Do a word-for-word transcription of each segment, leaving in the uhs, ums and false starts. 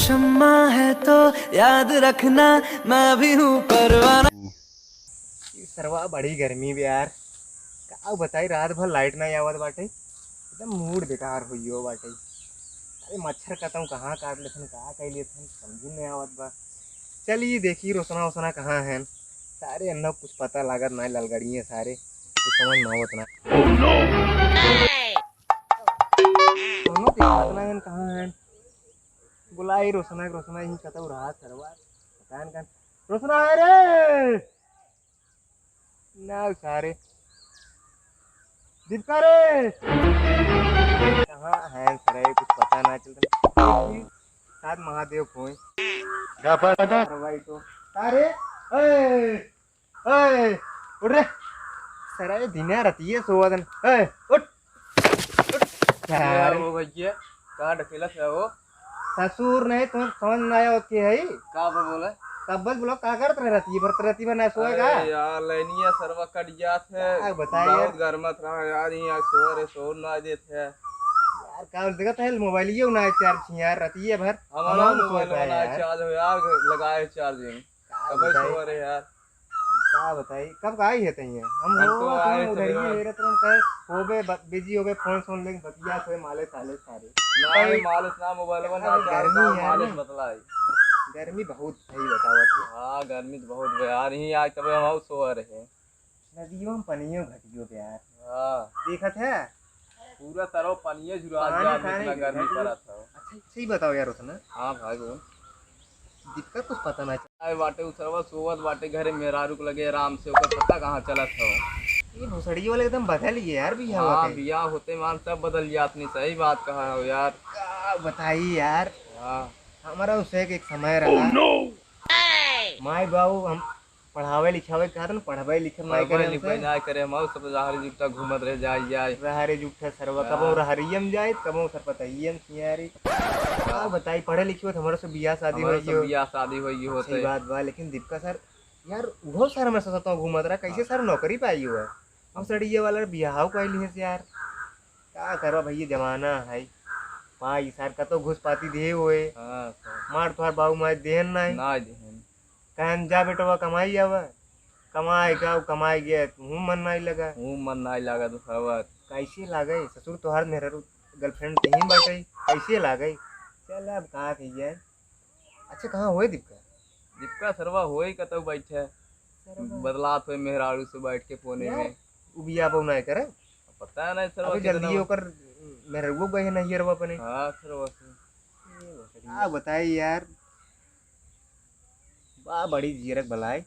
शम्मा है तो याद रखना, मैं भी हूँ परवाना। ई सरवा बड़ी गर्मी बे यार, का बताई, रात भर लाइट नाहीं आवत बाटे, एकदम मूड बेकार होइयो बाटे। अरे मच्छर कतहूँ कहाँ काट लेथन, का कइ लेथन, समझी नाहीं आवत बा। चली देखी रोसना ओसना कहाँ हैं, सारे अन्ना कुछ पता लागत नाहीं, ललगड़िए सारे, कुछ समझ में आवत ना। कोनो दिखात ना हन, कहाँ हन? बुलाई रोसना के, रोसना ही कतौ रहा सरवा। पता न कहाँ। रोसना है रे। ना सारे। दीपका रे। कहाँ है सारे? कुछ पता ना चलता। साथ महादेव फोन। सरवा ही तो। अरे, ए, ओए, उठ रे। सारा ये दिने रतिये सोवत हन। ओए, उठ। उठ। यार, सारे। वो भैया, कहाँ ढकेलत है वो? ससुर नहीं, तुम समझ ना आया होती है। का बा बोला? तब बस बोला, का करत रहे रतिये भर, रतिये भर ना सोए का? अरे यार, लाइनिया सरवा कट जात है। का बताई बहुत यार। गरमत रहा यार, यहाँ सोए रहे, सोए ना देत है। यार, का देखत है, मोबाइलियो ना चार्ज थी यार, रतिये भर। हमारा हमारा मोबाइल सोता है ना यार। चार्ज हो यार, लगाए चार्जिंग। का तबे बताई? सोए रहे यार। का बताई, कब का आई है तइया? हम हम तो लोग आए थे उधर ही यार। हेरत रहन, कहे होबे, ब-, बिजी होबे, फोन सोन लेके बतिया सोए माले साले सारे। ना, कहीं ये मालिश ना, मोबाइल में ना, अरे, चार्ज गर्मी ना, है मालिश ना। बतलाई। गर्मी बहुत सही बतावत है। हाँ, गर्मी तो बहुत बा यार, यहीं आज तबे हम आउ सोए रहे। नदियों में पनियों घटियो बे यार। हाँ। देखत है? पूरा तरफ पनिये झुरा पानी जात, खाने इतना की गर्मी घटियो। पड़त है। अच्छा, सही बताओ यार, उतना। हाँ भाई, बोल। दिक्कत कुछ पता ना चला। आए बाटे, उ सरवा सोवत बाटे घरे, मेहरारू के लगे आराम से, ओकर पता कहाँ चलत हो। ये भोसड़िये वाले एकदम बदल गए यार, बियाह हाँ, होते। बियाह होते मान सब बदल जात नहीं, सही बात कहा हो यार। का बताई यार, हाँ। हमारा उसे एक समय रहा। माई बाबू हम पढ़ावे लिखावे के कहत न, पढ़ावे लिखे माई पढ़ावे करे लिखे हमसे। ना करे, हम सब रहरी जुट्टा घूमत रह जाए, जाए। रहरी जुट्टा सरवा, हाँ। कबो रहरियम जाए, कबो सरपतहियम सियारी। का बताई, पढ़े लिखे होत, हमारा से बियाह शादी हमारा होई सब हो। बियाह शादी होई होते। सही बात बा, लेकिन दीपका सर, यार, उहो सर में ससतों घूमत रहा, कैसे हाँ। सर नौकरी पाई हुआ? अब सड़िए वाला बियाह कइली है यार। का करवा भैया, जमाना है। पाई सर कतौ घुस पाती दे होए। हाँ, सर। मार तोहार बाबू माई देहन नाई। ना देहन। कहन जा बेटवा कमाई आवा। कमाए का, कमाए गया, तू मन नाई लगा। तू मन नाई लगा तो हवा। कैसे लागे? ससुर तोहार मेहरारू girlfriend कहीं बाटे। कैसे लागे? चल अब का कही जाए। अच्छा, कहाँ होए दीपका? दीपका सरवा होए कतौ बैठे। सरवा। बदलात होए मेहरारू से बैठ के फोने यार, में। उ बियाह बहू ना करे। पता नहीं सरवा अभी कितना जल्दी बा। ओकर मेहरारू गए हैं नैहरवा अपने। हाँ, सरवा से। ये बताइए। आ, बताई यार। बा, बड़ी जीरक बलाई।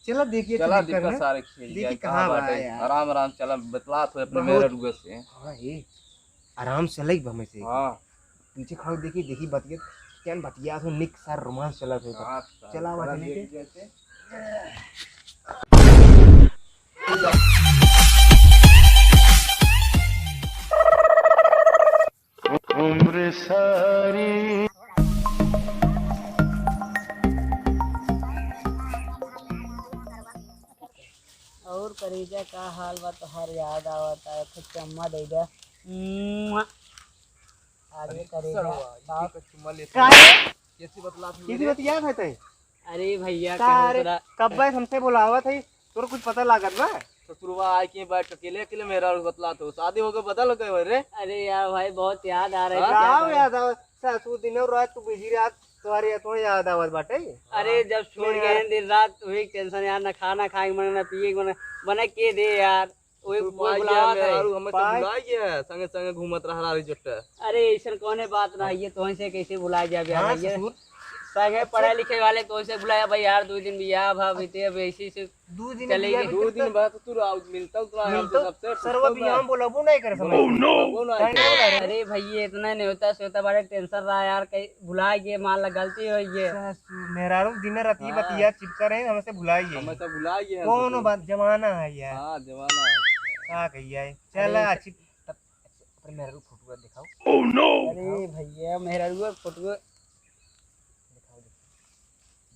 चला देखिए, चला चल दीपका करना। सारे खेल देखिए जाए, कहाँ कहाँ बा बाटे। यार। आराम, आराम चला, बतलात होए अपने बहुत। मेहरारू से। हाँ, ये। आराम से लई बा में से। हाँ। पीछे खड़ो देखी, देखी बतियत, क्या बतियात हो, निक सार रोमांस चलत हो। हाँ, सार चला चला बात लेके। देखी जैसे। उम्र सारी। और करेजा का हाल बा तोहार, याद आवता है, कुछ चम्मा दे दे। मुआ। अरे अरे करेजा, सरवा, का ये का चुम्मा लेता का है? है? कैसी बतलात हो कैसी रे? बतियात है तै? अरे भैया, का कहो रे, तोरा कब्बे से हमसे बुलावत है, तोर कुछ पता लागत बा? ससुरवा आए के बैठ अकेले, अकेले मेहरारू बतलात हो, शादी होके बदल गए हो रे। अरे यार भाई, बहुत याद आ रही है, हाँ? क्या का करूं? याद आवा? सासू दिन और रात तू बिजी रहत, तोहरे तो याद आवत बाटे। अरे हाँ। जब छोड़ मेहरारू गए दिन रात वही टेंशन यार, ना खाना खाए के मन, ना पिए के मन, बना के दे यार। ओए, तू ओए पाई बुलावा गया, करे। मेहरारू हमें सब पाई। भुलाई गया है, संगे संगे घूमत रहा रहरी जुट्टा। अरे, ऐसन कौने बात ना, ये तोहन से कैसे भुला जाबे यार, हाँ, ये ससुर। संगे पढ़े लिखे वाले तोहन से भुलाया भाई यार, दो दिन बियाह भा बीते, अब ऐसे से दो दिन चले बियाह गए। दो दिन बाद तो तू राउत मिलता, उतना मिलता, हमसे सबसे सरवा पूछता बियाह ना। में बोलबो नहीं करे समझ। बोलबो नहीं करे। अरे भैया, इतना नहीं होता, सोता बड़े टेंशन रहा यार, कहीं भुला गए, मान ला गलती हो गई। सासू, मेहरारू दिन रात ये हाँ। बतिया चिपका रहे, हमसे भुलाई गए। हमसे भुलाई गए, कोनो हमसे। बात, जमाना है यार। हाँ, जमाना है। का कहिए, अरे चला, स-, अच्छी, तब, अपने मेहरारू फोटो दिखाओ। Oh no! अरे भैया, मेहरारू फोटो दिखाओ, दिखाओ।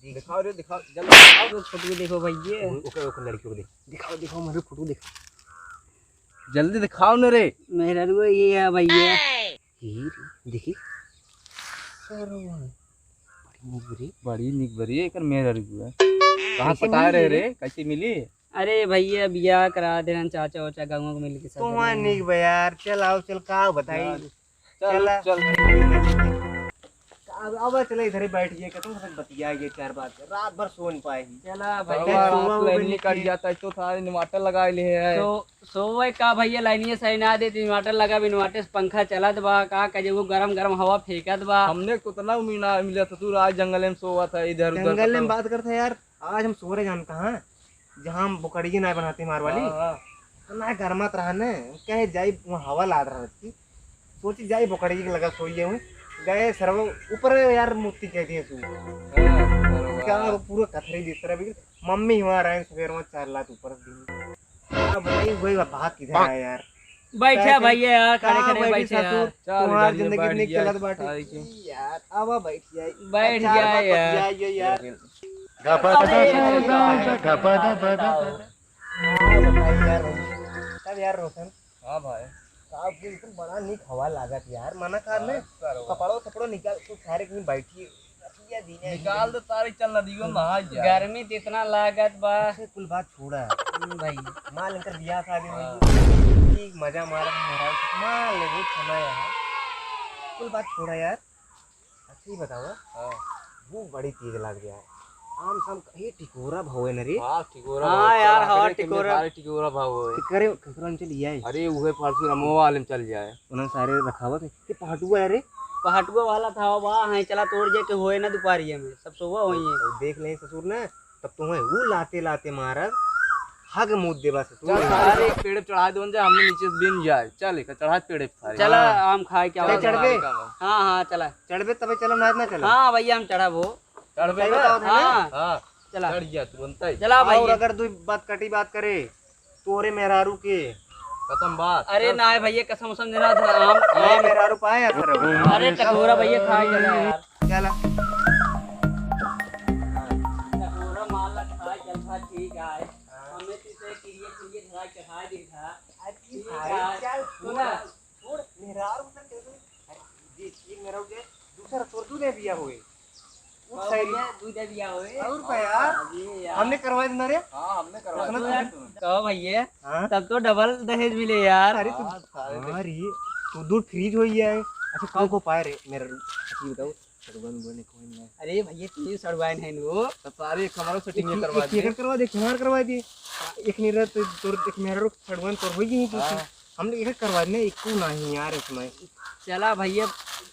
देख। दिखाओ रे, दिखाओ, जल्दी दिखाओ। फोटो देखो भैया। ओ-, ओके, ओके, लड़कियों को देख। दिखाओ, दिखाओ, मेरे फोटो दिखाओ। जल्दी दिखाओ ना रे। मेहरारू ये है भैया। ये रे, देखी। सरवा। बड़ी निक बड़ी है, एकर मेहरारू है। कहाँ कैसे पटाए मिली रहे रे? रे? कैसे मिली? अरे भैया, बियाह करा देना चाचा वाचा, गाँव में मिल के सब तो वहाँ बढ़िया। निक बा यार, चल आओ, चल का बताई। चल, चल, चला। चल। अब, अब चले इधर ही बैठ गए, कसम से बतिया गए चार बात, रात भर सो न पाए ही। चला भाई। चलो, चल, आप सुबह वो लाइन भी निकल निकले। जाता है तो था inverter लगा ले है। तो सोवे का भैया, लाइनिये सही ना देत, inverter लगा, inverter से पंखा चलत बा, का करे, वो गरम गरम हवा फेंकत बा। हमने को उतना उम्मीद ना मिला ससुर, आज जंगल में सोवा था, इधर उधर जंगल में पता बात करते हैं यार, आज हम सो रहे जानता हाँ, जहाँ हम बुकड़िए ना बनाते मार वाली, हाँ, हाँ। तो ना गरमात रहा ने, कहे जाई वहाँ हवा लात रहा थी, सोची जाई बुकड़िए के लगा सोइए हुए, गए सरवा ऊपर यार मूती कह दिए तू। हाँ, सरवा। क्या पूरा कथरी बिस्तर भी, मम्मी हुआ रहे सवेर में चार लात ऊपर दिन। अब भाई वही बात किधर है यार? बैठा कैसे? भैया यार, खड़े कहाँ खड़े बैठी बैठे ससुर? यार। चल, तुम्हार इधर ये जिंदगी बैठ इतनी गया, गलत बात है। खाए के। यार, आवा बैठ जाए। बैठ चार जाए बात यार। बतियाइए यार। गपा दा दा दा दा दा दा दा दा। हाँ, बताइए यार, तब यार रोशन। हाँ भाई। साहब जी, तुम बड़ा निक हवा लागत यार, मना कर ले। हाँ, सर। कपड़ो, कपड़ो निकाल, तू सारे कहीं बैठी। निकाल दे तारी, चल नदियो नहा जा। गर्मी तो इतना लागत बा। अच्छा, कुल बात छोड़ा। हम्म, भाई। माल इनकर बियाह शादी हाँ। होई। ठीक मजा मारा है, मान ले, बहुत समय है। कुल बात छोड़ा यार। अच्छा, ये बताओ, हाँ। भूख बड़ी तेज लग गया है। आम शाम कहीं टिकोरा भावे न रे। हाँ, टिकोरा हाँ भावे। यार, चल, हाँ, आखिर कितने टिकोरा। सारे टिकोरा भावे। केकरे, केकरा में चल जाए? अरे, उहे परसों रमवा वाले में चल जाए। उन्हें सारे रखावत है। ये पहाटुआ है रे? पहाटुआ वाला था, वाह, हाँ, चला तोड़ जे के होए ना दुपहरिया में, सब सोवा होई है। तो देख ले ससुर ना, तब तुम्हें वो लाते लाते मारब, हग मूत देबा ससुर। चल, सारे एक पेड़ पे चढ़ा दे, जा, हमने नीचे से बिन जाए। चल, एक चढ़ा पेड़ पे सारे। चला, हाँ। आम खाए के चल, आवाज चढ़बे। मारे का बा। हाँ, हाँ, चला। चढ़बे तबे चलो, ना, ना चलो। हाँ, भैया, हम चढ़ब हो। चढ़बे सही ना? बताओ थे ना? हाँ। हाँ। चला। चढ़ गया तुरंत ही। चला, और भैया। अगर दू बात कटी बात करे, तोरे मेहरारू के। कसम बात। अरे चल। ना भैया, कसम उसम देना था, आम, ए, आम। मेहरारू पाए असर हो। अरे टकोरा भैया, खा चला यार। चला। टकोरा माल खा चल, खा ठीक है। हाँ। हमें तो इसे किरिया किरिया धरा चढ़ा दे था। अरे ठीक भाई, है। चल, सुना। छोड़, मेहरारू से कैसे? अरे, देख, एक मेहरारू के दूसरा तोर दूध है बिया हुए। और भैया, दूध दिया होए। और का यार? अरे यार। हमने करवा देना रे। हाँ, हमने करवा देना। कहो भैया, हाँ? तब तो डबल दहेज मिले यार। अरे तू, हाँ, सारे हाँ रे, तू दूध फ्रीज हो गया है। अच्छा, काऊ को पाए रे, मेरा रू-, अच्छा, ये बताओ, सड़ुआन उड़ुआन कोई नहीं है? अरे भैया, तीन सड़ुआन है वो। तो सारे एक हमारा सेटिंग एक, करवा एक दे। एकर करवा दे, एक हमारा करवा दे। एक नहीं रहा तो तोर, एक मेरा रू सड़ुआन तोर हो ही नहीं तू। हाँ। हमने इधर करवा देने, इक्कू नहीं यार इसमें। चला भैया,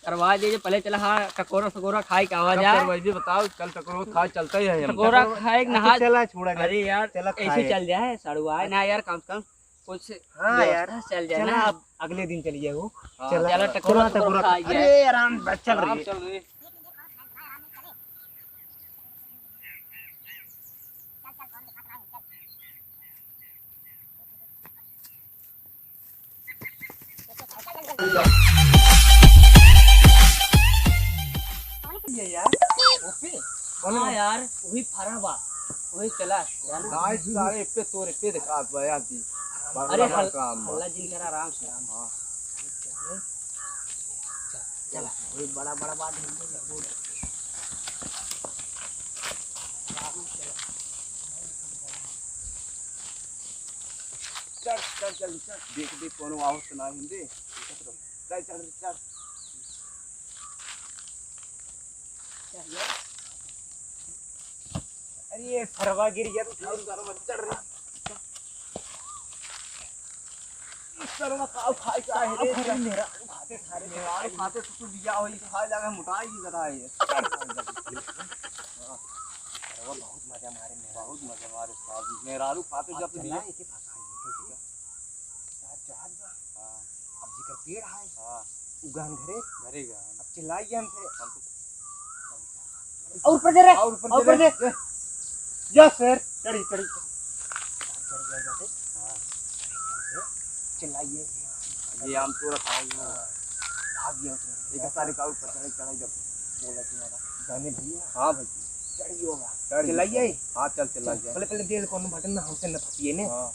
करवा दीजिए, पहले चला, हाँ, टकोरा सकोरा खाए के आवा कब जाए। करवाइबे बताओ, कल टकोरा खाए चलता ही है हम। टकोरा टकोरा खाए के अच्छा, नहा चला, छोड़ा जाए। अरे यार, चला ऐसे खाए। चल जाए, सड़ुआ है ना यार, कम से कम कुछ हाँ यार, व्यवस्था चल जाए चला ना। अब अगले दिन चलिए हो। हाँ, चला, चला, चला, टकोरा टकोरा सकोरा खा। खाए जाए। अरे आराम, चल आराम रही है। चल रही। ये यार, ओपे? हाँ यार, वही फरा बा, वही चला। नाइस, सारे पे तोरे पे दिखात बा यार जी। अरे बड़ा हल-, काम बा। हल्ला जिन करा, आराम से, आराम से। हाँ। चला, वही बड़ा, बड़ा बात है। चढ़, चढ़, चढ़, चढ़। देख, देख, कोनो आवत तो ना हिंदे। चढ़, चढ़, चढ़। अरे, ये सरवा गिर गया तो उठाओ, सरवा चढ़ रही। सरवा काऊ खाए का है रे? अरे, मेरा खाते सारे मेहरारू खाते तो तू बिया होई, खाए लगा, मोटाई की तरह है। हाँ। सरवा बहुत मजा मारे, मेहरारू बहुत मजा मारे साहब। मेहरारू खाते जब तो चला, बिया एक ही फंसा है, एक ही फंसा। यार, जहाज बा। हाँ। अब जेकर पेड़ है, हाँ। उ गहन घरे। घरे गहन। अब चिल्लाई हमसे। हम तो और ऊपर दे रे, और ऊपर और ऊपर दे दे। रे। या शेर, चढ़ी, चढ़ी। हाँ। चिल्लाइए। ये आम तोरा खाएंगे। हाँ। भाग गया उधर। एक तारीख और पता नहीं चढ़ा जब बोला तुम्हारा। जाने भैया। हाँ भाई। चढ़ी होगा। चढ़ चिल्लाइए। गया। हाँ, चल चिल्लाइए। पहले, पहले दे दे, कौन बटन ना हमसे न फंसिए ने। हाँ।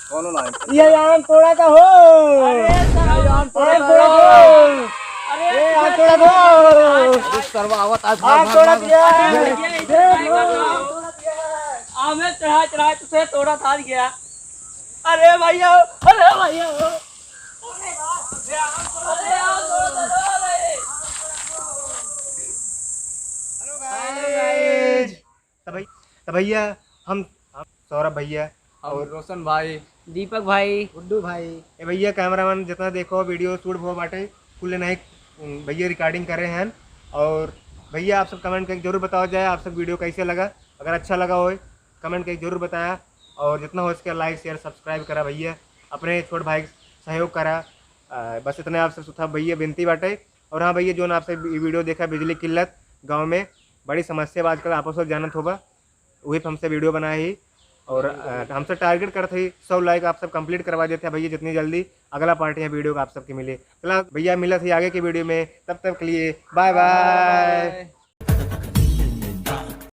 कौनो ना है। ये आम तोड़ा का हो। अरे, सर, आम तोड़ा का हो। अरे, ए, आम तोड़ा का हो। सरवा आवत आज, भाग, आम भाग, तोड़ा भाग। दिया। अरे भैया, इधर आए, आम है, चढ़ा चढ़ा तुझे तोड़ा था गया। अरे भैया, अरे भैया। Hello guys। तो भाई, तो भैया, हम, हम सौरभ भैया हम और रोशन भाई, दीपक भाई, गुड्डू भाई। ए भैया, कैमरामैन, जितना देखो वीडियो शूट हो बाटे, कुल नहीं, उम, भैया रिकॉर्डिंग करे हैं। और भैया, आप सब कमेंट करके जरूर बताओ जाए, आप सब वीडियो कैसे लगा। अगर अच्छा लगा होए, कमेंट करके जरूर बताया। और जितना हो सके, लाइक, शेयर, सब्सक्राइब करा भैया, अपने छोट भाई के सहयोग करा। अ, बस इतने आप सब सुथा भैया विनती बाटे। और हाँ भैया, जो ना आप सब वी-, वीडियो देखा बिजली किल्लत गाँव में, बड़ी समस्या बा आजकल, आपस में जानत होबा, वही पे हमसे वीडियो बनाए ही। और, अ, हमसे टारगेट करत ही सौ लाइक आप सब कंप्लीट करवा देते हैं भैया, जितनी जल्दी अगला पार्ट या वीडियो का आप सबके मिले। चला भैया, मिलत ही आगे के वीडियो में, तब तक के लिए बाय बाय।